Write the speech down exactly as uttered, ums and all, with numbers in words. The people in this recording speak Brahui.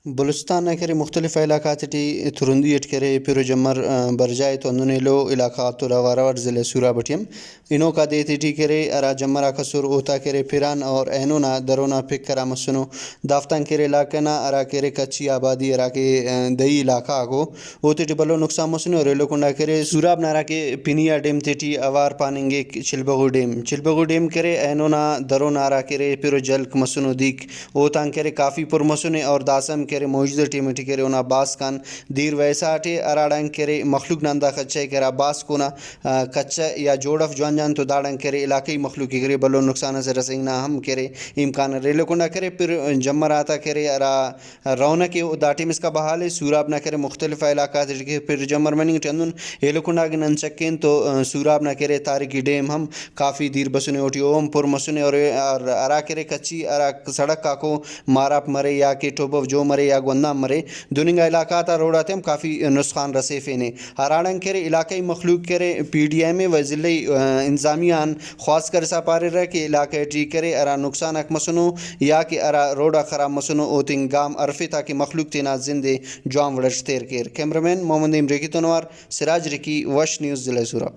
بلوچستان نا کہ ارے مختلف علاقہ غاتیٹی ترندی اٹ کہ ارے پِر و جمر، آ، برجا ءِ تو ہندن ایلو علاقہ غاتتون اوار اوار ضلع سوراب اٹی ہم ہنوکا دے تیٹی کہ ارے ہرا جمر آک ئسر اوتا کہ ارے پِر آن اور اینو نا درو نا پِک ہرا مسنو دافتان کہ ارے علاقہ نا ہرا کہ ارے کچی آبادی ہرا کہ، آ، دہی علاقہ غاکو اوتیٹی بھلو نقصان مسنے اور ایلو کنڈا کہ ارے سوراب نا ہرا کہ پنی آ ڈیم تیٹی اوار پاننگک چلبغو ڈیم۔ چلبغو ڈیم کہ ارے اینو نا درو نا ہرا کہ ارے پِر و جلک مسنو دیک اوتان کہ ارے کافی پُر مسنے اور داسہ ہم کہ ارے موجودہ ٹائم ٹی کہ ارے اونا باسک آن دیر ویسا اٹے، ہراڑان کہ ارے مخلوق نا ہندا خدشہ ءِ کہ ہرا باسک اونا، آ، کچہ یا جوڑ اف جوان جان تو داڑان کہ ارے علاقائی مخلوق ءِ کہ ارے بھلو نقصان ئسے رسینگ نا ہم کہ ارے امکان ارے۔ ایلو کنڈا کہ ارے پِر جمر آتا کہ ارے ہرا رونق ءِ او دا ٹائم اسکا بحال ءِ۔ سوراب نا کہ ارے مختلف علاقہ غاتیٹی کہ پِر جمر مننگ ٹی ہندن ایلو کنڈا اگہ نن چکین تو، آ، سوراب نا کہ ارے تاریخی ڈیم ہم کافی دیر بسنے اوٹی او ہم پُر مسنے اور، اور ہرا کہ ارے کچی ہرا سڑک آکو ماراپ مرے یا کہ ٹوبو جو مرے یا گوندان مرے، دن انگا علاقہ غاتا روڈ آتے ہم کافی نسخان رسیفینے۔ ہراڑان کہ ارے علاقائی مخلوق کہ ارے پی ڈی ایم ءِ و ضلعی، آ، انتظامیہ آن خواست کرسا پاریرہ کہ علاقہ ٹی کہ ارے ہرا نقصان آک مسنو یا کہ ہرا روڈ آک خراب مسنو اوتن گام ہرفے تاکہ مخلوق تینا زند ءِ جوان وڑ اٹ تیر کیر۔ کیمرہ مین محمد امریکی تون اوار سراج رکی، وش نیوز، ضلع سوراب۔